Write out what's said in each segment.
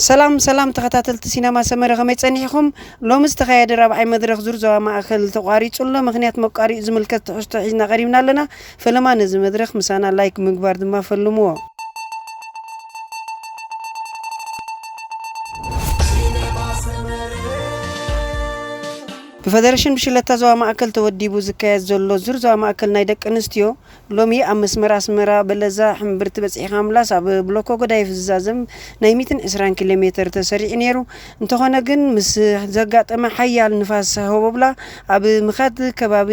ሰላም ሰላም ተኸታተልቲ ሲነማ ሰመረ፣ ከመይ ጸኒሕኹም? ሎሚ ዝተኻየደ ራብዓይ መድረኽ ዙር ዞባ ማእከል ተቋሪጹ ኣሎ። ምኽንያት መቋሪኡ ዝምልከት ትሕዝቶ ሒዝና ቀሪብና ኣለና። ፈለማ ነዚ መድረኽ ምሳና ላይክ ምግባር ድማ ፈልምዎ። ብፈደረሽን ብሽለታ ዞባ ማእከል ተወዲቡ ዝካየድ ዘሎ ዙር ዞባ ማእከል ናይ ደቂ ኣንስትዮ፣ ሎሚ ኣብ መስመር ኣስመራ በለዛ ሕምብርቲ በጺሕካ ምላስ ኣብ ብሎኮ ጎዳይፍ ዝዛዘም ናይ ሚእትን ዕስራን ኪሎ ሜተር ተሰሪዑ ነይሩ። እንተኾነ ግን ምስ ዘጋጠመ ሓያል ንፋስ ሆቦብላ ኣብ ምኻድ ከባቢ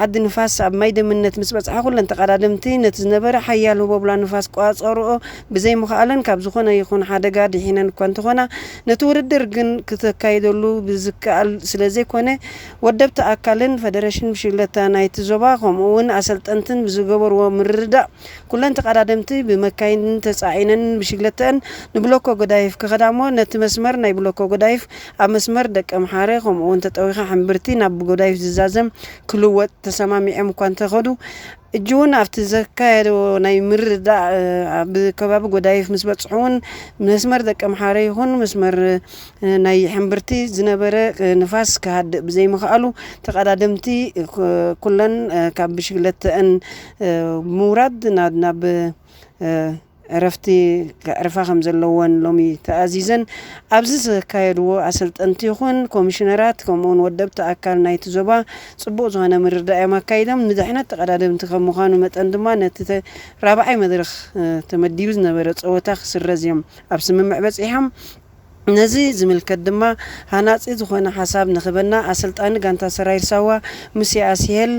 ዓዲ ንፋስ ኣብ ማይ ደምነት ምስ በጽሐ፣ ኩለን ተቐዳደምቲ ነቲ ዝነበረ ሓያል ሆቦብላ ንፋስ ክቋጸርኦ ብዘይምኽኣለን ካብ ዝኾነ ይኹን ሓደጋ ድሒነን እኳ እንተኾና፣ ነቲ ውድድር ግን ክተካይደሉ ብዝከኣል ስለ ዘይኮነ፣ ወደብቲ ኣካልን ፈደረሽን ብሽግለታ ናይቲ ዞባ ከምኡ እውን ኣሰልጠንትን ብዝገበርዎ ምርድዳእ፣ ኩለን ተቐዳደምቲ ብመካይን ተጻዒነን ብሽግለተአን ንብሎኮ ጎዳይፍ ክኸዳ እሞ፣ ነቲ መስመር ናይ ብሎኮ ጎዳይፍ ኣብ መስመር ደቀምሓረ ከምኡ እውን ተጠዊኻ ሕምብርቲ ናብ ጎዳይፍ ዝዛዘም ክልወጥ ተሰማሚዖም እኳ እንተኸዱ፣ እጂ እውን ኣብቲ ዘካየዶ ናይ ምርድዳእ ኣብ ከባቢ ጎዳይፍ ምስ በጽሑ እውን መስመር ደቀምሓረ ይኹን መስመር ናይ ሕምብርቲ ዝነበረ ንፋስ ክሃድእ ብዘይምኽኣሉ፣ ተቐዳደምቲ ኩለን ካብ ብሽግለተአን ምውራድ ናብ ዕረፍቲ ከዕርፋ ከም ዘለወን ሎሚ ተኣዚዘን ኣብዚ ዘካየድዎ ኣሰልጠንቲ ይኹን ኮሚሽነራት ከምኡውን ወደብቲ ኣካል ናይቲ ዞባ ጽቡቕ ዝኾነ ምርዳእ እዮም ኣካይዶም። ንድሕነት ተቐዳደምቲ ከም ምዃኑ መጠን ድማ ነቲ ራብዓይ መድረኽ ተመዲቡ ዝነበረ ጸወታ ክስረዝ እዮም ኣብ ስምምዕ በጺሖም። ነዚ ዝምልከት ድማ ሃናጺ ዝኾነ ሓሳብ ንኽበና ኣሰልጣኒ ጋንታ ሰራይር ሳዋ ሙሴ ኣስሄል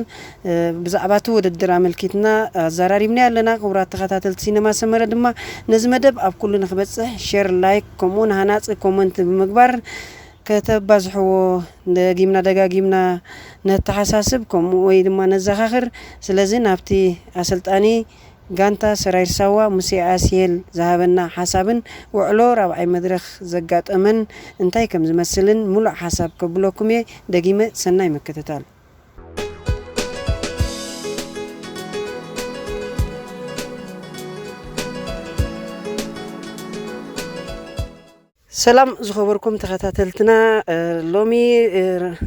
ብዛዕባ እቲ ውድድር ኣመልኪትና ኣዘራሪብና ኣለና። ክቡራት ተኸታተልቲ ሲነማ ሰመረ ድማ ነዚ መደብ ኣብ ኩሉ ንክበጽሕ ሼር፣ ላይክ ከምኡ ንሃናጺ ኮመንት ብምግባር ከተባዝሕዎ ደጊምና ደጋጊምና ነተሓሳስብ ከምኡ ወይ ድማ ነዘኻኽር። ስለዚ ናብቲ ኣሰልጣኒ ጋንታ ሰራይር ሳዋ ሙሴ ኣስሄል ዝሃበና ሓሳብን ውዕሎ ራብዓይ መድረኽ ዘጋጠመን እንታይ ከም ዝመስልን ምሉእ ሓሳብ ከብለኩም እየ። ደጊመ ሰናይ ምክትታል። ሰላም ዝኸበርኩም ተኸታተልትና፣ ሎሚ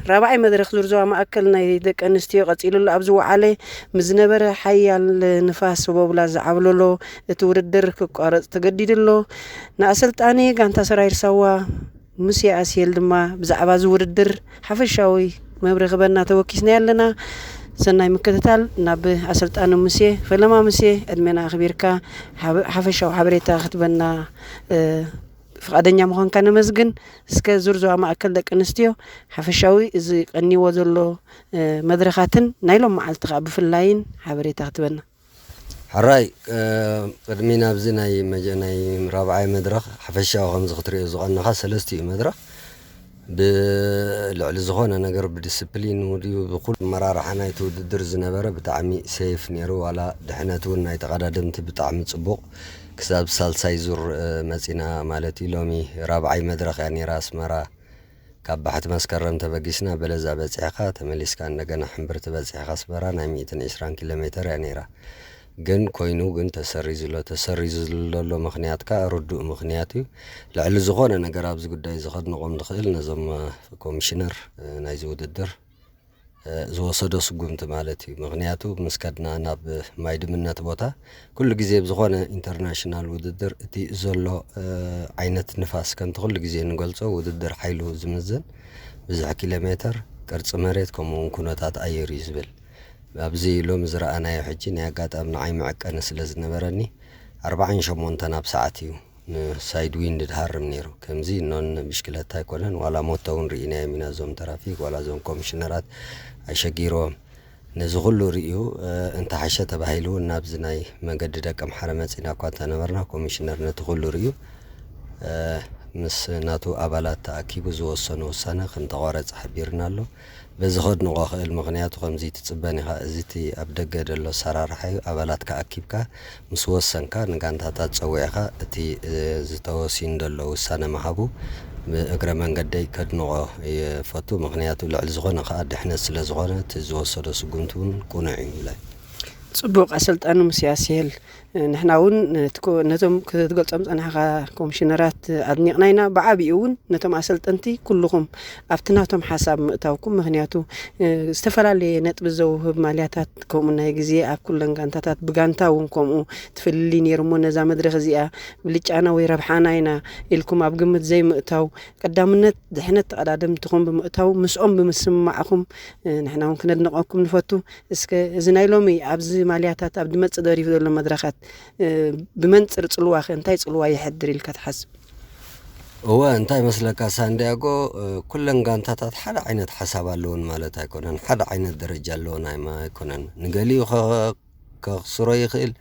ራብዓይ መድረኽ ዙር ዞባ ማእከል ናይ ደቂ ኣንስትዮ ቀጺሉ ኣሎ። ኣብ ዝወዓለ ምስ ዝነበረ ሓያል ንፋስ ቦብላ ዝዓብለሎ እቲ ውድድር ክቋረጽ ተገዲዱ ኣሎ። ንኣሰልጣኒ ጋንታ ሰራይር ሳዋ ሙሴ ኣስሄል ድማ ብዛዕባ እዚ ውድድር ሓፈሻዊ መብርሂ ክበና ተወኪስና ኣለና። ሰናይ ምክትታል ናብ ኣሰልጣኒ ሙሴ። ፈለማ ሙሴ፣ ዕድሜና ኣኽቢርካ ሓፈሻዊ ሓበሬታ ክትበና ፍቓደኛ ምዃንካ ነመስግን። እስከ ዙር ዞባ ማእከል ደቂ ኣንስትዮ ሓፈሻዊ እዚ ቀኒዎ ዘሎ መድረኻትን ናይ ሎም መዓልቲ ከኣ ብፍላይን ሓበሬታ ክትበና። ሕራይ፣ ቅድሚ ናብዚ ናይ መጀ-፣ ናይ ራብዓይ መድረኽ ሓፈሻዊ ከምዚ ክትሪኦ ዝቐነኻ ሰለስቲኡ መድረኽ ብልዕሊ ዝኾነ ነገር ብዲስፕሊን ድዩ ብኩሉ ኣመራርሓ ናይቲ ውድድር ዝነበረ ብጣዕሚ ሴፍ ነይሩ። ዋላ ድሕነት እውን ናይ ተቐዳደምቲ ብጣዕሚ ጽቡቕ ክሳብ ሳልሳይ ዙር መጺና ማለት እዩ። ሎሚ ራብዓይ መድረኽ እያ ነይራ ኣስመራ። ካብ ባሕቲ መስከረም ተበጊስና በለዛ በጺሕካ ተመሊስካ እንደገና ሕምብርቲ በጺሕካ ኣስመራ ናይ ሚእትን ዕስራን ኪሎ ሜተር እያ ነይራ። ግን ኮይኑ ግን ተሰሪዙ ኣሎ። ተሰሪዙ ዘሎ ምኽንያት ከኣ ርዱእ ምኽንያት እዩ። ልዕሊ ዝኾነ ነገር ኣብዚ ጉዳይ እዚ ከድንቖም ዝኽእል ነዞም ኮሚሽነር ናይዚ ውድድር ዝወሰዶ ስጉምቲ ማለት እዩ። ምኽንያቱ ምስ ከድና ናብ ማይ ድምነት ቦታ ኩሉ ግዜ ብዝኾነ ኢንተርናሽናል ውድድር እቲ ዘሎ ዓይነት ንፋስ ከምቲ ኩሉ ግዜ ንገልጾ ውድድር ሓይሉ ዝምዘን ብዝሒ ኪሎ ሜተር፣ ቅርጺ መሬት ከምኡ እውን ኩነታት ኣየር እዩ ዝብል። ኣብዚ ሎሚ ዝረኣናዮ ሕጂ ናይ ኣጋጣሚ ንዓይ መዐቀኒ ስለ ዝነበረኒ ኣርባዓን ሸሞንተን ኣብ ሰዓት እዩ ንሳይድ ዊንድ ድሃርም ነይሩ። ከምዚ እኖን ብሽክለታ ኣይኮነን፣ ዋላ ሞቶ እውን ርኢናዮም ኢና። እዞም ተራፊክ ዋላ እዞም ኮሚሽነራት ኣሸጊርዎም። ነዚ ኩሉ ርእዩ፣ እ፣ እንተሓሸ ተባሂሉ እውን ናብዚ ናይ መገዲ ደቀምሓረ መጺና እኳ እንተነበርና፣ ኮሚሽነር ነቲ ኩሉ ርእዩ፣ እ፣ ምስ ናቱ ኣባላት ተኣኪቡ ዝወሰኖ ውሳነ ከም ተቋረጸ ሓቢርና ኣሎ። በዚ ከድንቖ ክእል፣ ምኽንያቱ ከምዚ ትጽበን ኢኻ፣ እዚ እቲ ኣብ ደገ ዘሎ ኣሰራርሓ እዩ፣ ኣባላትካ ኣኪብካ ምስ ወሰንካ ንጋንታታት ጸዊዕካ እቲ፣ እ፣ ዝተወሲኑ ዘሎ ውሳነ ምሃቡ ብእግረ መንገደይ ከድንቖ ይፈቱ። ምኽንያቱ ልዕሊ ዝኾነ ከኣ ድሕነት ስለ ዝኾነ እቲ ዝወሰዶ ስጉምቲ እውን ቅኑዕ እዩ ይብለ። ጽቡቕ ኣሰልጣኒ ሙሴ ኣስሄል፣ ንሕና እውን ነቲ ኮ-፣ ነቶም ክትገልጾም ጸናሕካ ኮሚሽነራት ኣድኒቕና ኢና። ብዓቢኡ እውን ነቶም ኣሰልጠንቲ ኩልኹም ኣብቲ ናቶም ሓሳብ ምእታውኩም፣ ምኽንያቱ፣ እ፣ ዝተፈላለየ ነጥቢ ዘውህብ ማልያታት፣ ከምኡ ናይ ግዜ ኣብ ኩለን ጋንታታት ብጋንታ እውን ከምኡ ትፍልልይ ነይሩ እሞ ነዛ መድረኽ እዚኣ ብልጫና ወይ ረብሓና ኢና ኢልኩም ኣብ ግምት ዘይምእታው፣ ቀዳምነት ድሕነት ተቐዳደምትኹም ብምእታው ምስኦም ብምስምማዕኹም፣ እ፣ ንሕና እውን ክነድንቐኩም ንፈቱ። እስከ እዚ ናይ ሎሚ ኣብዚ ማልያታት ኣብ ድመጽእ ደሪፉ ዘሎ መድረኻት፣ እ፣ ብመንጽር ጽልዋ ከ እንታይ ጽልዋ የሕድር ኢልካ ትሓስብ? እወ፣ እንታይ መስለካ ሳንዲያጎ፣ እ፣ ኩለን ጋንታታት ሓደ ዓይነት ሓሳብ ኣለውን ማለት ኣይኮነን፣ ሓደ ዓይነት ደረጃ ኣለውን ኣይማ-፣ ኣይኮነን። ንገሊኡ ከ-፣ ከኽስሮ ይኽእል፣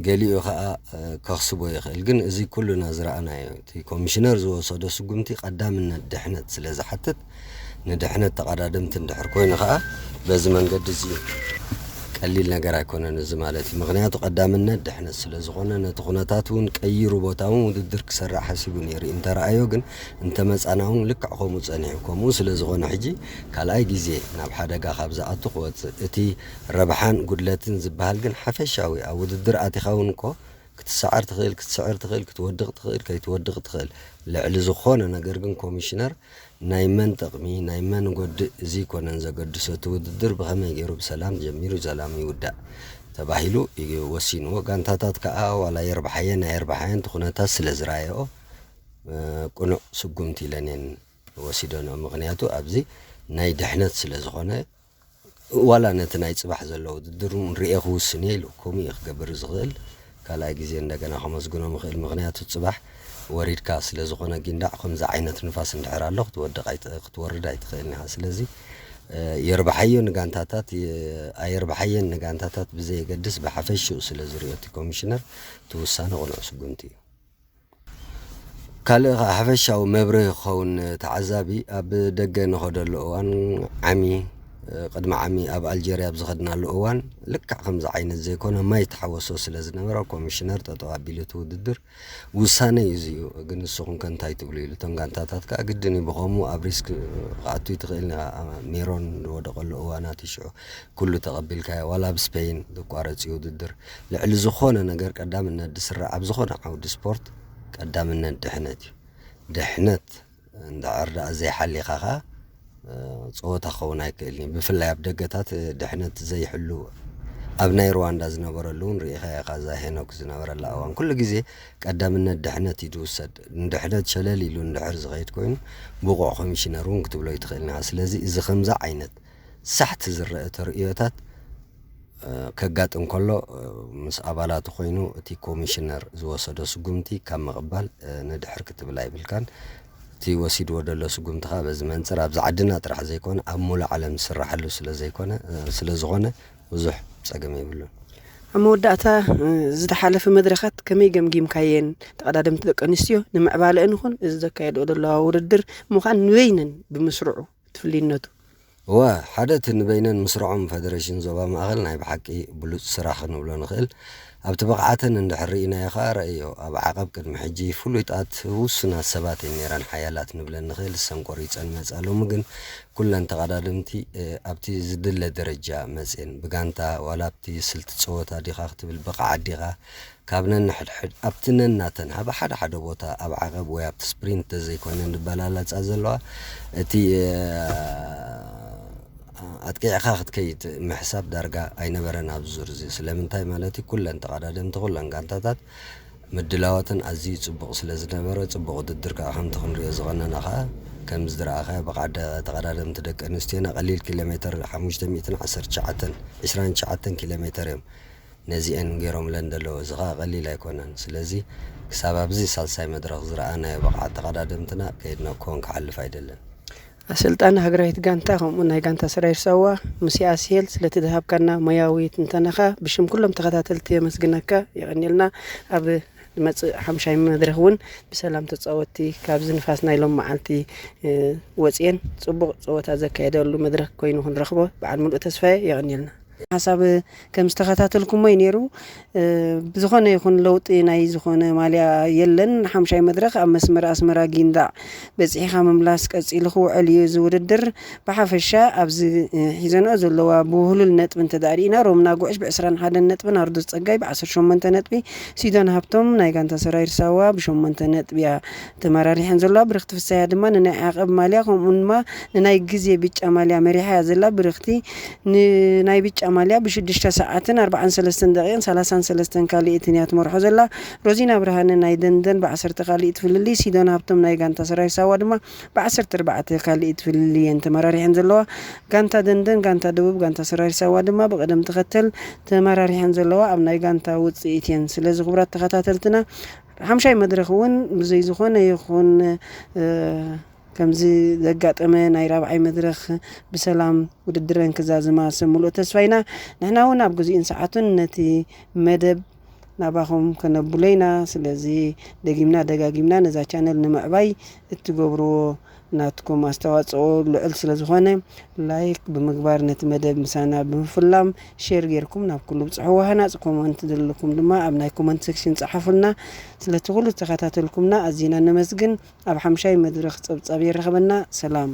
ገሊኡ ኸኣ፣ እ፣ ከኽስቦ ይኽእል። ግን እዚ ኩልና ዝረኣናዮ፣ እቲ ኮሚሽነር ዝወሰዶ ስጉምቲ ቀዳምነት ድሕነት ስለ ዝሓትት፣ ንድሕነት ተቐዳደምቲ እንድሕር ኮይኑ ኸኣ፣ በዚ መንገዲ እዚ ቀሊል ነገር ኣይኮነን እዚ ማለት እዩ። ምኽንያቱ ቀዳምነት ድሕነት ስለ ዝኾነ፣ ነቲ ኩነታት እውን ቀይሩ ቦታ እውን ውድድር ክሰርዕ ሓሲቡ ነይሩ እዩ። እንተረኣዮ ግን፣ እንተመጻና እውን ልክዕ ከምኡ ጸኒሑ። ከምኡ ስለ ዝኾነ ሕጂ ካልኣይ ግዜ ናብ ሓደጋ ካብ ዝኣቱ ክወጽእ። እቲ ረብሓን ጉድለትን ዝበሃል ግን ሓፈሻዊ ኣብ ውድድር ኣቲኻ እውን እኮ ክትሰዓር ትኽእል፣ ክትስዕር ትኽእል፣ ክትወድቕ ትኽእል፣ ከይትወድቕ ትኽእል። ልዕሊ ዝኾነ ነገር ግን ኮሚሽነር ናይ መን ጥቕሚ፣ ናይ መን ጎድእ፣ እዚ ኣይኮነን ዘገድሶ። እቲ ውድድር ብኸመይ ገይሩ ብሰላም ጀሚሩ ሰላም ይውዳእ ተባሂሉ እዩ ወሲንዎ። ጋንታታት ከኣ ዋላ የርብሓየን ኣየርብሓየን እቲ ኩነታት ስለ ዝረኣየኦ፣ እ፣ ቅኑዕ ስጉምቲ ኢለን እየን ወሲደንኦ። ምኽንያቱ ኣብዚ ናይ ድሕነት ስለ ዝኾነ፣ ዋላ ነቲ ናይ ጽባሕ ዘሎ ውድድር እውን ርእየ ክውስን እየ ኢሉ። ከምኡ እዩ ክገብር ዝኽእል። ካልኣይ ግዜ እንደገና ከመስግኖም ይኽእል። ምኽንያቱ ጽባሕ ወሪድካ ስለ ዝኾነ ጊንዳዕ፣ ከምዚ ዓይነት ንፋስ እንድሕር ኣሎ ክትወድቕ ኣይት-፣ ክትወርድ ኣይትኽእልን ኢኻ። ስለዚ፣ እ፣ የርብሓዮ ንጋንታታት፣ የ-፣ ኣየርብሓየን ንጋንታታት ብዘየገድስ ብሓፈሽኡ ስለ ዝርእዮ እቲ ኮሚሽነር፣ እቲ ውሳነ ቅኑዕ ስጉምቲ እዩ። ካልእ ኸኣ ሓፈሻዊ መብርሂ ክኸውን ንተዓዛቢ፣ ኣብ ደገ ንኸደሉ እዋን ዓሚ፣ ቅድሚ ዓሚ ኣብ ኣልጀርያ ኣብ ዝኸድናሉ እዋን ልክዕ ከምዚ ዓይነት ዘይኮነ ማይ ተሓወሶ ስለ ዝነበረ ኮሚሽነር ጠጠው ኣቢሉ እቲ ውድድር። ውሳነ እዩ እዚ እዩ፣ ግን ንስኹም ከ እንታይ ትብሉ ኢሉ። እተን ጋንታታት ከኣ ግድን እዩ ብኸምኡ ኣብ ሪስክ ክኣቱ ትኽእል ኢኻ። ሜሮን ዝወደቐሉ እዋናት እዩ ሽዑ። ኩሉ ተቐቢልካዮ፣ ዋላ ኣብ ስፔን ዝቋረጽ እዩ ውድድር። ልዕሊ ዝኾነ ነገር ቀዳምነት ዝስራዕ ኣብ ዝኾነ ዓውዲ ስፖርት ቀዳምነት ድሕነት እዩ። ድሕነት እንድሕር ደኣ ዘይሓሊኻ ኸኣ፣ እ፣ ጸወታ ክኸውን ኣይክእልን እዩ። ብፍላይ ኣብ ደገታት፣ እ፣ ድሕነት ዘይሕሉ፣ ኣብ ናይ ሩዋንዳ ዝነበረሉ እውን ርኢኻዮ ኢኻ፣ እዛ ሄኖክ ዝነበረላ እዋን። ኩሉ ግዜ ቀዳምነት ድሕነት እዩ ዝውሰድ። ንድሕነት ሸለል ኢሉ እንድሕር ዝኸይድ ኮይኑ፣ ብቑዕ ኮሚሽነር እውን ክትብሎ ኣይትኽእልን ኢኻ። ስለዚ እዚ ከምዚ ዓይነት ሳሕቲ ዝረአ ተርእዮታት፣ እ፣ ከጋጥም ከሎ፣ እ፣ ምስ ኣባላቱ ኮይኑ እቲ ኮሚሽነር ዝወሰዶ ስጉምቲ ካብ ምቕባል፣ እ፣ ንድሕር ክትብል ኣይብልካን። እቲ ወሲድዎ ዘሎ ስጉምቲ ኸኣ በዚ መንጽር ኣብዚ ዓድና ጥራሕ ዘይኮነ ኣብ ሙሉእ ዓለም ዝስራሓሉ ስለ ዘይኮነ፣ እ፣ ስለ ዝኾነ ብዙሕ ጸገም የብሉን። ኣብ መወዳእታ፣ እ፣ ዝተሓለፈ መድረኻት ከመይ ገምጊምካየን? ተቐዳደምቲ ደቂ ኣንስትዮ ንምዕባለአን ይኹን እዚ ዘካየድኦ ዘለዋ ውድድር ምዃን ንበይነን ብምስርዑ እቲ ፍልይነቱ? እወ፣ ሓደ እቲ ንበይነን ምስርዖም ፈደረሽን ዞባ ማእኸል ናይ ብሓቂ ብሉጽ ስራሕ ክንብሎ ንኽእል። ኣብቲ ብቕዓተን እንድሕር ርኢናዮ ኸኣ ረእዮ። ኣብ ዓቐብ ቅድሚ ሕጂ ፍሉጣት ውሱናት ሰባት እየን ነይረን ሓያላት ንብለን ንኽእል። እሰን ቆሪጸን መጻ። ሎሚ ግን ኩለን ተቐዳደምቲ፣ እ፣ ኣብቲ ዝድለ ደረጃ መጽየን። ብጋንታ ዋላ ኣብቲ ስልቲ ጸወታ ዲኻ ክትብል ብቕዓት ዲኻ ካብ ነንሕድሕድ ኣብቲ ነናተን ኣብ ሓደ ሓደ ቦታ ኣብ ዓቐብ ወይ ኣብቲ ስፕሪንት ተዘይኮይነን ዝበላላጻ ዘለዋ፣ እቲ፣ እ፣ ኣጥቂዕካ ክትከይድ ምሕሳብ ዳርጋ ኣይነበረን ኣብዚ ዙር እዚ። ስለምንታይ ማለት እዩ? ኩለን ተቐዳደምቲ፣ ኩለን ጋንታታት ምድላዋተን ኣዝዩ ጽቡቕ ስለ ዝነበረ፣ ጽቡቕ ውድድር ከኣ ከምቲ ክንሪኦ ዝቐነና ከኣ፣ ከምዚ ዝረኣኻዮ ብቕዓት ደ-፣ ተቐዳደምቲ ደቂ ኣንስትዮና ቀሊል ኪሎ ሜተር፣ ሓሙሽተ ሚእትን ዓሰርተ ትሽዓተን፣ ዕስራን ትሽዓተን ኪሎ ሜተር እዮም ነዚአን ገይሮምለን ዘለዉ። እዚ ኸኣ ቀሊል ኣይኮነን። ስለዚ ክሳብ ኣብዚ ሳልሳይ መድረኽ ዝረኣናዮ ብቕዓት ተቐዳደምትና ከየድነቅኩወን ክሓልፍ ኣይደልን። ኣሰልጣኒ ሃገራዊት ጋንታ ከምኡ ናይ ጋንታ ሰራዊት ሳዋ ሙሴ ኣስሄል፣ ስለቲ ዝሃብካና ሞያዊ ትንተናኻ ብሽም ኩሎም ተኸታተልቲ የመስግነካ። የቐንየልና። ኣብ ዝመጽእ ሓምሻይ መድረኽ እውን ብሰላም ተጻወትቲ ካብዚ ንፋስ ናይ ሎም መዓልቲ፣ እ፣ ወጽየን ጽቡቕ ጸወታ ዘካየደሉ መድረኽ ኮይኑ ክንረኽቦ በዓል ምሉእ ተስፋየ። የቐንየልና። ሓሳብ ከም ዝተኸታተልኩሞ እዩ ነይሩ። ብዝኾነ ይኹን ለውጢ ናይ ዝኾነ ማልያ የለን። ሓምሻይ መድረኽ ኣብ መስመር ኣስመራ ጊንዳዕ በፂሕኻ ምምላስ ቀፂሉ ክውዕል እዩ እዚ ውድድር። ብሓፈሻ ኣብዚ ሒዘንኦ ዘለዋ ብውህሉል ነጥቢ እንተዳእሪእና፣ ሮምና ጉዕሽ ብ ዕስራን ሓደን ነጥቢ፣ ናርዶስ ፀጋይ ብ ዓሰርተ ሸሞንተ ነጥቢ፣ ሲዶን ሃብቶም ናይ ጋንታ ሰራዊር ሳዋ ብሸሞንተ ነጥቢ እያ ተመራሪሐን ዘለዋ። ብርኽቲ ፍሳያ ድማ ንናይ ዓቐብ ማልያ ከምኡ ድማ ንናይ ግዜ ብጫ ማልያ መሪሓ እያ ዘላ። ብርኽቲ ንናይ ብጫ ማልያ ብሽዱሽተ ሰዓትን ኣርባዓን ሰለስተን ደቂቕን ሰላሳን ሰለስተን ካልኢትን እያ ትመርሖ ዘላ። ሮዚና ብርሃነ ናይ ደንደን ብዓሰርተ ካልኢት ፍልልይ፣ ሲዶን ሃብቶም ናይ ጋንታ ሰራዊት ሳዋ ድማ ብዓሰርተ ኣርባዕተ ካልኢት ፍልልይ እየን ተመራሪሐን ዘለዋ። ጋንታ ደንደን፣ ጋንታ ደቡብ፣ ጋንታ ሰራዊት ሳዋ ድማ ብቕደም ተኸተል ተመራሪሐን ዘለዋ ኣብ ናይ ጋንታ ውፅኢት እየን። ስለዚ ክቡራት ተኸታተልትና ሓምሻይ መድረኽ እውን ብዘይ ዝኾነ ይኹን ከምዚ ዘጋጠመ ናይ ራብዓይ መድረኽ ብሰላም ውድድረን ክዛዝማ ሰብ ምሉእ ተስፋ ኢና። ንሕና እውን ኣብ ግዚኡን ሰዓቱን ነቲ መደብ ናባኹም ከነብሎ ኢና። ስለዚ ደጊምና ደጋጊምና ነዛ ቻነል ንምዕባይ እትገብርዎ ናትኩም ኣስተዋፅኦ ልዑል ስለ ዝኾነ፣ ላይክ ብምግባር ነቲ መደብ ምሳና ብምፍላም ሼር ጌርኩም ናብ ኩሉ ብፅሕዎ። ሃናፂ ኮመንት ዘለኩም ድማ ኣብ ናይ ኮመንት ሴክሽን ፀሓፉልና። ስለቲ ኩሉ ዝተኸታተልኩምና ኣዚና ነመስግን። ኣብ ሓምሻይ መድረኽ ፀብፃብ የራኽበና። ሰላም።